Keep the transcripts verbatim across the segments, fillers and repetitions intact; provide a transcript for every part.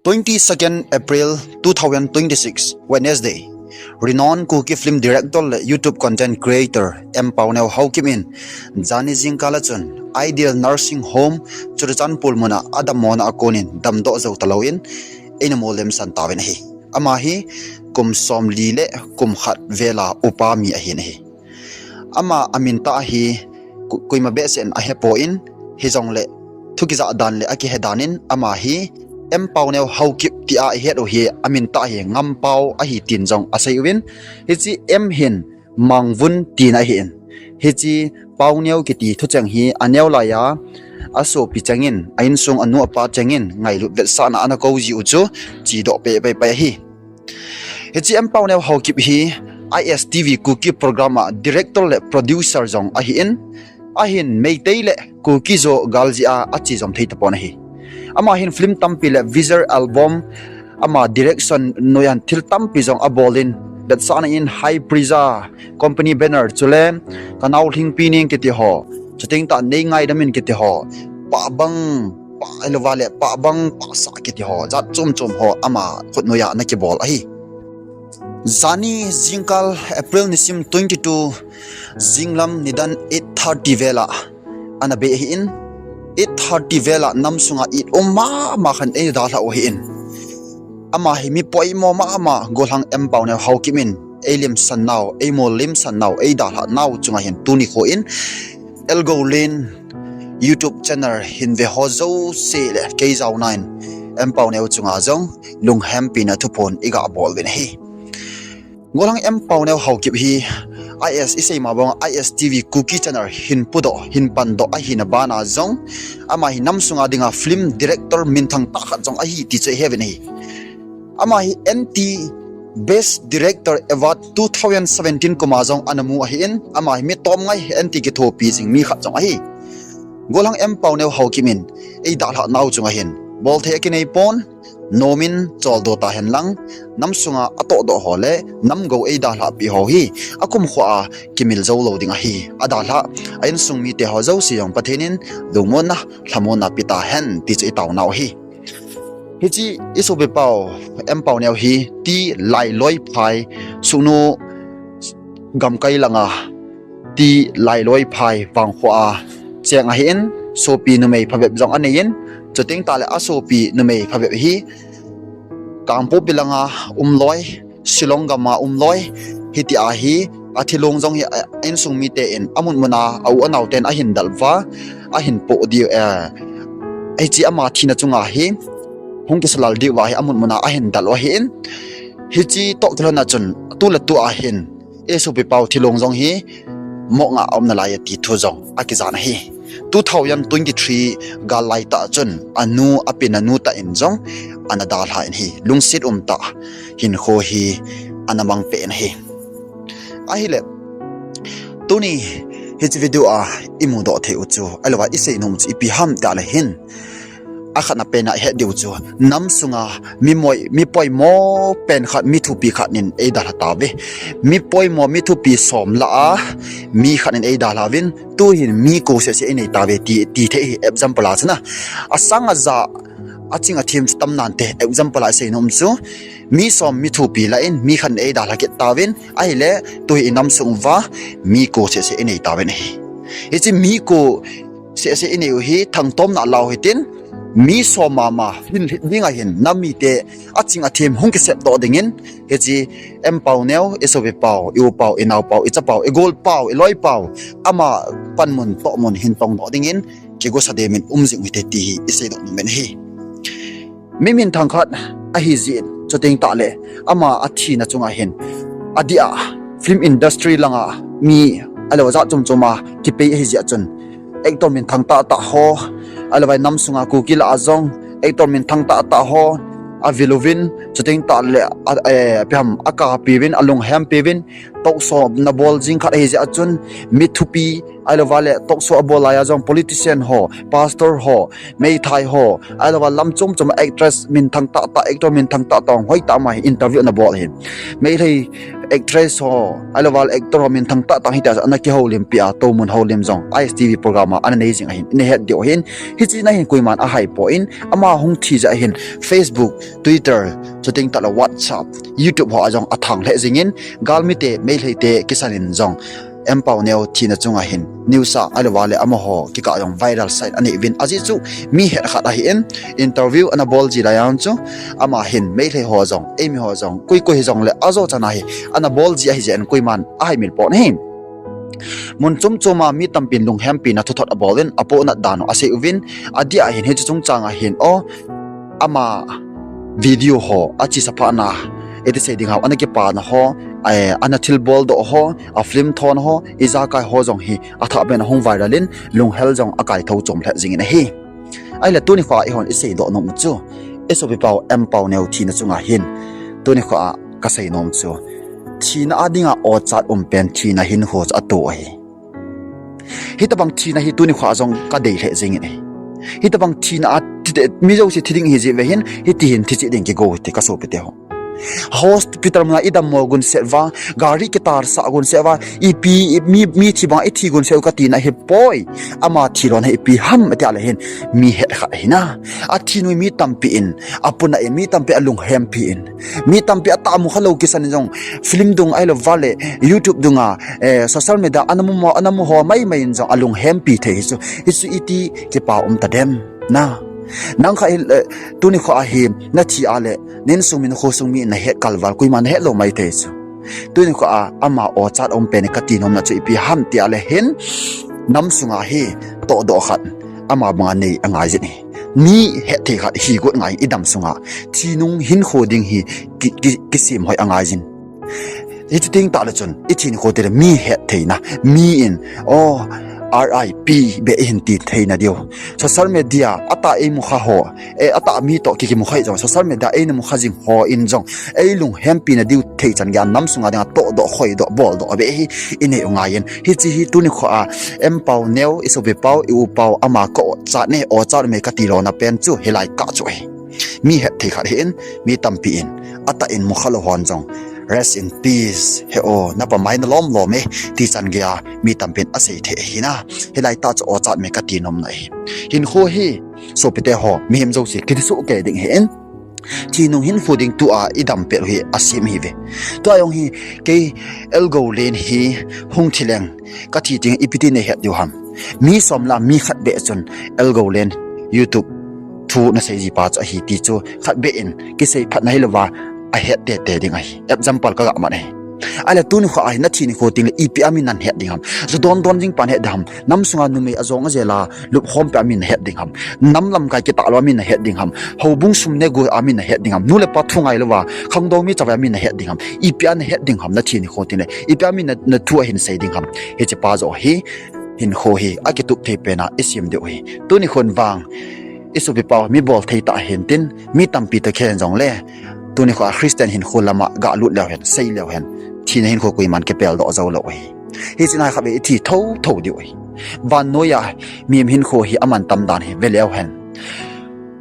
Twenty second April two thousand twenty six, Wednesday. Renowned Kuki film director le YouTube content creator M Pauneo Haokip in jani jingkal a chun Ideal Nursing Home Churachandpur muna adammona a konin damdoh jou talou in eina molem san tauvin ahi. Ama hi kum somli le kum khat vela upa mi ahin ahi. Ama amin tah hi koima behseh in ahepon, hijongle thu kijah dan le akihe dan in ama hi M Pauneo Haokip tia ihet u hi amin tah hi Ngampao ahi tin jong asei uvin, hiche M hin Mangvun tina ahin, hiche Pauneo kiti thucheng hi aneo laiya asopi chengin, a insung anu apa chengin ngailut vetsahna ana kou jiu chu chedoh pehpai ahi. Hiche M Pauneo Haokip hi I S T V Kuki program a director le producer jong ahin, ahin Meitei le Kuki jo gal jeh a ache jom thei tapon ahi. Ama hin film tampi le visual album, ama direction noiya thil tampi jong abolin, vetsahna in Hai Prija company banner chule Kanao Lhingpi Ning kiti ho, chuteng tah Nei Ngaidam In kiti ho, Pahbang, Pah, ahilouva le Pahbang Pahsah kiti ho, jat chom chom ho ama khutnoiya ana kibol ahi. Jani jingkal April nisim twenty two, jinglam nidan eight thirty vela ana bei ahin, eight thirty vela namsunga it um mama khat eina dalhah u ahin. Ama hi mi poimo mama, golhang M Pauneo Haokip in eilemsan nau, eimolem san nau, eidalhah nau chunga hin tuni kho in Elgoulen YouTube channel hin ve ho jouse le kei jaona in M Pauneo chunga jong lunghempina thuphon iga bol uvin ahi. Golhang M Pauneo Haokip hi I S, isei ma banga I S T V Kuki channel hin pudoh, hin pandoh ahina bana jong, ama hi namsunga dinga film director minthang tah khat jong ahi ti chu iheuvin ahi. Ama hi N T Best Director Award two thousand seventeen kuma jong ana mu ahin, ama hi mi tomngai N T kithopi jing mi khat jong ahi. Golhang M Pauneo Haokip in eidalhah nau chunga hin bolthei akinei pon, nomin choldo tahen lang, namsunga atohdoh ho le namgou eidalhahpi ho hi akumkhoa kimil jou lou ding ahi. Adalhah a insung mite ho jouse jong Pathen in lungmonna, lhamonna pe tahen ti chu itaonau ahi. Hiche isopi pau M Pauneo hi T. Lailoiphai, Sugnu gamkai langa T. Lailoiphai vangkhoa cheng ahin, sopi numei phabep jong aneiyin, chuteng tahle asopi numei phabep hi Kangpokpi langa umloi, Shillong gama umloi, hitia hi athilong jong hi a insung mite in amun muna a u anaoten ahin dalva, ahin poh diu, hiche ama thina chunga hi hung kisalal diuva hi amun muna ahin dal u ahin, hiche toh kilhonna chun tu le tu ahin isopi pau thilong jong hi moh ngah a um nalai e ti thu jong akijan ahi. Two thousand twenty three gal laitah chun anu, apenanu tah in jong ana dalha in ahi. Lungset umtah hinkho hi ana mangpeh in ahi. Ahile tuni hiche video a imudoh thei u chu, ahilouva isei nom u chu ipi ham tile hin, akhatna pena ihet diu chu, namsunga mi poimo pen khat, mi thupi khat in eidalha tauve. Mi poimo, mi thupi som lah a mi khat in eidalha uvin, tuhin mi ko sehseh inei tauve ti, ti thei hi example a chuna. Asang aja, aching athem chu tam nante, example a isei nom chu, mi som mi thupi lah in mi khat in eidalha kit tauvin, ahile tuhi inamsung uva mi ko sehseh inei tauvin ahi. Hiche mi ko sehseh inei u hi thangtomna lau hitin, mi som mama hinlhit dinga hin nam mite aching athem hung kisepdoh dingin, hiche M Pauneo, isopi pau, i-u pau, inao pau, icha pau, igol pau, iloi pau, ama panmun tohmun hin tongdoh dingin kigosa demin um jing u hite ti hi iseidoh nom in ahi. Mi minthang khat ahijeh in, chuteng tahle ama athina chunga hin adeh a film industry langa mi ahilouva jat chom chom a kipei ahijeh a chun, actor minthang tahtah ho, ahilouva inamsunga Kuki lah a jong actor minthang tahtah ho avil uvin, chuteng tahle a, eh, ipi ham, akapiuvin, alunghempiuvin, talk show nabol jing khat ahijeh a chun, mi thupi, ahilouva le talk show abol laiya jong politician ho, pastor ho, meithai ho, ahilouva lam chom chom a actress minthang tahtah, actor minthang tahtah, hoitah ama hi interview anabol ahin. Meitei actress ho, ahilouleh actor ho minthang tahtah hitia chu ana kihoulimpi a, Toumun Houlim jong I S T V program a ana nei jing ahin, ina het diu ahin. Hiche na hin koiman ahaipoi, ama hung thi jeh hin Facebook, Twitter, chuteng tahle WhatsApp, YouTube ho a jong athang lheh jingin, galmite, Meiteite kisan in jong M Pauneo thina chunga hin news a, ahilouleh amaho kikah jong viral sah in anei uvin. Ajeh chu mi het khat ahin, interview ana bol ji lai a chu, ama hin Meitei ho jong, eimi ho jong, koi koi hijongle ajo chan a hi ana bol ji ahi jeh in koiman ahaimil pon ahi. Mun chom chom a mi tampin lunghempina thuthot abol uvin, apohnat dan u asei uvin, adeh a hin hiche chungchang a hin, o, ama video ho, achesa phatna, iti sei ding ham, ana kipana ho, eh, ana thilbol doh ho, a film thon ho, ijakai ho jong hi athah pen ahung viral in, lunghel jong akai tho chom lheh jingin ahi. Ahile tuni kho a eihon isei doh nom u chu, i sopipau M Pauneo thina chunga hin, tuni kho a kasei nom chu, thina a dinga ochat um pen thina hinkho chu ato ahi. Hitobang thina hi tuni kho a jong kadei lheh jingin ahi. Hitobang thina a thi, mi jouse thi ding ahi jeh uvin, hiti hin thi cheh ding kigo hite kasopite ho. Hospital muna idammo gunset uva, gari kitarsah gunset uva, ipi, mi, mi thi banga ithi gunset u katina ahipoi. Ama thilona hi ipi ham tia le hin, mi het khat ahina. Athi nung mi tampi in, apuna in, mi tampi alunghempi in, mi tampi atah mukhalou kisan in jong, film dung ahilouleh YouTube dunga, eh, social media anamu mo, anamu ho maimai in jong alunghempi thei hichu, hichu iti kipa um tadem. Na, nang kha, eh, tuni kho a hi nathi a le, na insung mi, na khosung mi nahet kalval, koima nahet lou maithei chu. Tuni kho a ama ochat um pen kati nomna chu ipi ham tia le hin, nam sunga hi tohdoh khat ama banga nei angaijin ahi. Mi hetthei khat hi got ngai idam sunga. Thi nung hinkho ding hi ki, ki, kisem hoi angaijin. Hiche teng tahle chun, ithi nikho tile mi hettheina, mi in, o, R I P beh ihin ti theina diu. Social media, atah eimukha ho, eh, atah mi toh ki, kimukha jong, social media eina mukha jing ho in jong, eilunghempina diu thei chan geiya nam sunga dinga tohdoh, khoidoh, boldoh beh hi inei u ngaiyin. Hiche hi tuni kho a M Pauneo, i sopipau, i upau, ama ka ochat ne, ochat me kati lona pen chu hilai kah chu ahi. Mi hetthei khat hin, mi tampi in, atah in mukhalou hon jong, rest in peace, he o, napa mai nalom lom e, ti chan geiya mi tampin asei thei ahina. Hilai tah chu ochat me kati nomna ahi. Hinkho hi, sopite ho, mihem jouse kisuh kei ding ahin, thi nung hinkho ding tua idam pet u hi asem ahiuve. Tua jong hi, kei Elgoulen hi hung thi leng, kathi teng ipi ti nahet diu ham. Mi som lah a mi khat beh chun Elgoulen YouTube thu nasei ji pa chu ahi ti chu khat beh in kisei phatna hilouva ahet tete ding ahi. Example kaga man ahi. Ahile tuni kho a hi nathi nikho tengle ipi a min nahet ding ham. Ju don don jing pan het ding ham. Nam sunga numei ajong ajel a lupkhompi a min nahet ding ham. Nam lamkai kitah lou a min nahet ding ham. Houbung sum negu a min nahet ding ham. Nu le pa thu ngailouva khangdong mi chavai a min nahet ding ham. Ipi a nahet ding ham nathi nikho tengle. Ipi a min na, nathu ahin sei ding ham. Hiche pa joh hi, hinkho hi akitup thei pen a isem diu ahi. Tuni khon vang, i sopipau, mi bolthei tah ahin tin, mi tampi toh khen jongle, tuni kho a Christian hinkho lama galut leu hen, sei leu hen, thina hinkho koiman kipeldoh joulou ahi. Hiche na khat beh ithi thotho diu ahi. Vannoiya mihem hinkho hi amantam dan hi veleu hen.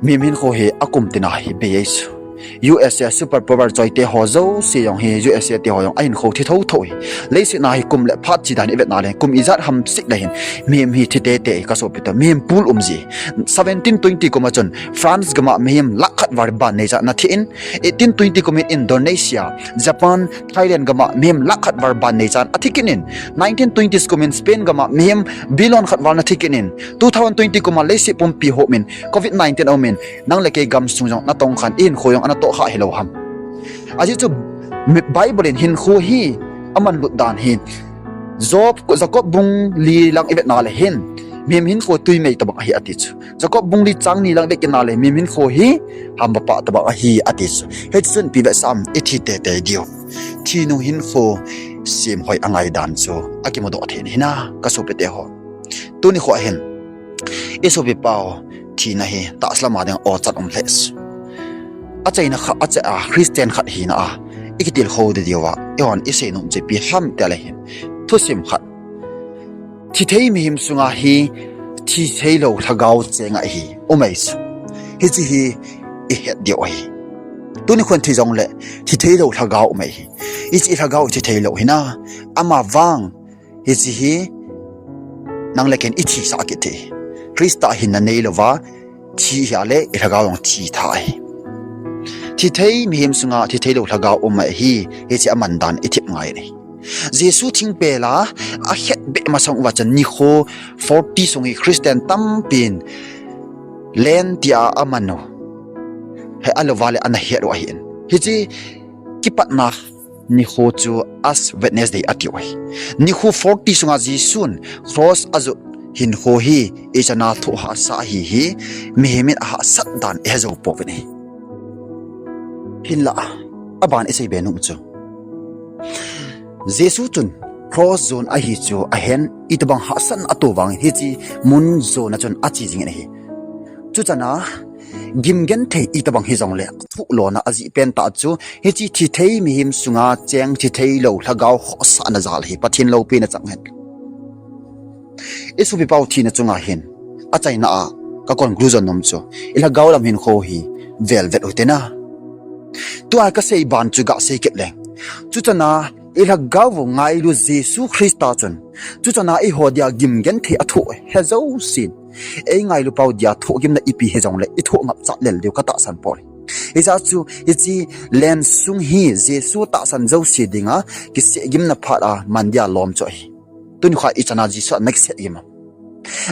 Mihem hinkho hi akum tina hi bei ahi chu. U S A super power choite ho jouse jong hi, U S A te ho jong ahinkho thi thotho hi. Leiset na hi kum le phat chi dan ivetna le, kum ijat ham seh le hin, mihem hi thi tete hi kasopite, mihem pool um ji. Seventeen twenty kum a chun France gam a mihem lakh khat val bannei chan ana thi in, eighteen twenty kum in Indonesia, Japan, Thailand gam a mihem lakh khat val bannei chan athi kit in, nineteen twenties kum in Spain gam a mihem billion khat val ana thi kit in, two thousand twenty kum a leiset pumpi hom in, covid nineteen aum in, nang le kei gamsung jong natong khan ihinkho jong ana tohkhah hilou ham. Ajeh chu Bible in hinkho hi amanlut dan hi Job, Jacob bung li lang ivetna le hin, mihem hinkho twimei tobang ahi ati chu. Jacob bung li chang ni lang ivet kit na le mihem hinkho hi hampa pah tobang ahi ati chu. Hiche chun ipi vetsah ham, ithi tete diu. Thi nung hinkho sem hoi angai dan chu akimudoh thei ahina kasopite ho. Tuni kho a hin, i sopipau, thina hi tahsa lama ding ochat um lheh chu. Achaina khat, achaina Christian khat hina a ikitilkhou diu a, eihon isei nom chu ipi ham tia le hin, thusim khat. Thithei mihem sunga hi thitheilou lhagao chenga hi um ahi chu. Hiche hi ihet diu ahi. Tuni khon thi jongle thitheilou lhagao um ahi. Hiche i lhagao thi thei lou hi na. Ama vang, hiche hi nang le ken i thi sah kit thei. Christa hinna nei louva thi hia le i lhagao jong thi tha ahi. Thi thei mihem sunga thi thei lou lhagao um ahi, hiche a man dan i thip ngai ahi. Jesu thingpel a a khetbeh masang uva chun nikho forty sung hi Christian tampin Lent tia a man u hi a louva le ana het u ahin. Hiche kipatna nikho chu Ash Wednesday a tiu ahi. Nikho forty sunga Jesun cross a jot hinkho hi i chana thoh hahsa ahi hi mihem in a hahsat dan i he jou pouvin ahi. Hinlah, a ban i sei be nom chu, Jesu chun cross jon ahi chu a hen, itobang hahsatna a to vangin hiche mun jona chun a che jingin ahi. Chuchana gimgenthei itobang hijongle thoh lona a jih pen tah chu hiche thi thei mihem sunga cheng thi thei lou lhagao khohsahna jal hi Pathen loupina chang hen. I sopi pau thina chunga hin a chaina a ka conclusion nom chu, i lhagao lam hinkho hi velvet u hite na. Tua ka sei ban chu ga sei kit leng. Chuchana i lhagao u ngailu Jesu Christa chun, chuchana eiho dia gimgenthei a thoh he jousen, ei ngailu pau dia thohgimna ipi hijongle i thoh ngap chat lel diu ka tahsan poi. Hijeh chun hiche Lent sung hi Jesu tahsan jouse dinga kisehgimna phat a man dia lom chu ahi. Tuni kho i chana Jesu a na kisehgim a,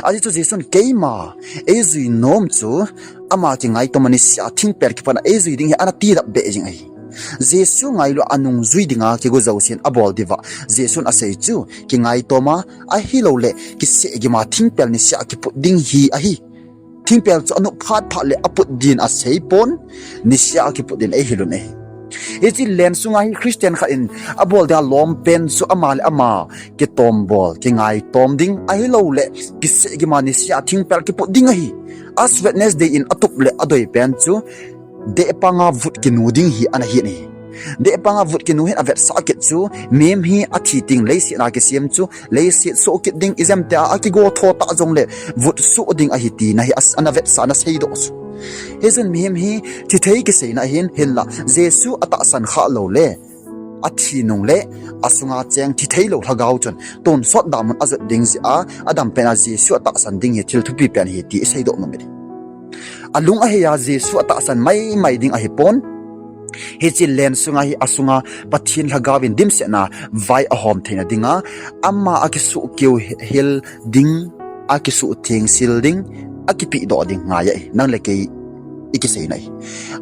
ajeh chu Jesun keima eijui nom chu ama kingaitom a niseh a thingpel kipatna eijui ding hi ana tilap beh jing ahi. Jesu ngailu a nungjui dinga kigo jousen a bol diuva Jesun a sei chu kingaitoma, ahilouleh kisehgima thingpel niseh a kiput ding hi ahi. Thingpel chu a nop phat phat le a put din a sei pon, niseh a kiput din ei hil un ahi. Hiche Lent sunga hi Christian khat in a bol dia lom pen chu ama le ama kitombol, kingaitom ding, ahilouleh kisehgima niseh a thingpel kiput ding ahi. Ash Wednesday in a tup le a doi pen chu dehpanga vut kinu ding hi ana hi ahi. Dehpanga vut kinu hin a vetsah kit chu mihem hi a thi teng leiset a kisem chu leiset soh kit ding, ijemtia a kigo tho tah jongle vut soh ding ahi tina hi ana vetsah, ana seidoh chu. Hichun mihem hi thi thei kiseina ahin, hinlah Jesu a tahsan khah loule a thi nungle a sunga cheng thi thei lou lhagao chun tonsot damun a jot ding jeh a, a dam pen a Jesu a tahsan ding hi thil thupi pen ahi ti i seidoh nom ahi. A lung ahei a Jesu a tahsan maimai ding ahipon, hiche Lent sunga hi a sunga Pathen lhagao in dimsetna vai a hom theina dinga ama a kisuhkeu hel ding, a kisuhthengsil ding, a kipehdoh ding ngai ahi, nang le kei i kiseina ahi.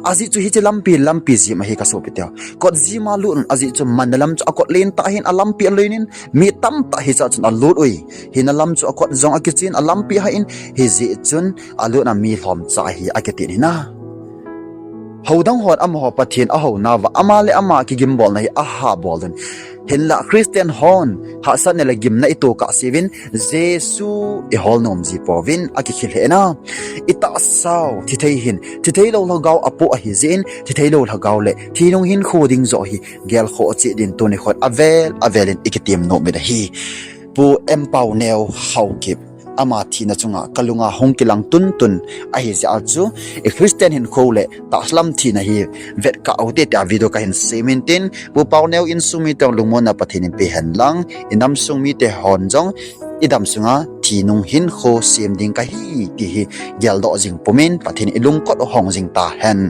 Ajeh chu hiche lampi, lampi jim ahi ka sopite. Kot jima lut un, ajeh chu manna lam chu a kot lentah ahin a lampi a lenin mi tamtah hichea chun a lut ui. Hinna lam chu a kot jong a kichen a lampi ahin, hijeh chun a lutna mi lhomcha ahi a kitin hina. Houdang hon amaho Pathen a hounauva ama le ama kigimbolna hi a ha bol un. Hinlah Christian hon hahsatna le gimna i tokah seuvin Jesu i hol nom ji pouvin a kikhel hena. I tahsau thi thei hin thi thei lou lhagao a poh ahi jeh in thi thei lou lhagao le thi nung hinkho ding joh hi gelkhoh cheh din tuni khon avel avel in i kitem nom in ahi. Pu M. Pauneo Haokip, ama thina chunga ka lunga hung kilang tuntun ahi jeh a chu, i Christian hinkho le tahsa lam thina hi vetkah u hite tia video ka hin sem in tin, Pu Pauneo insung mite lungmonna Pathen in pe hen lang, i nam sung mite hon jong i dam sunga thi nung hinkho sem ding kahi ti hi geldoh jing pumin Pathen in i lungkot u hong jing ta hen.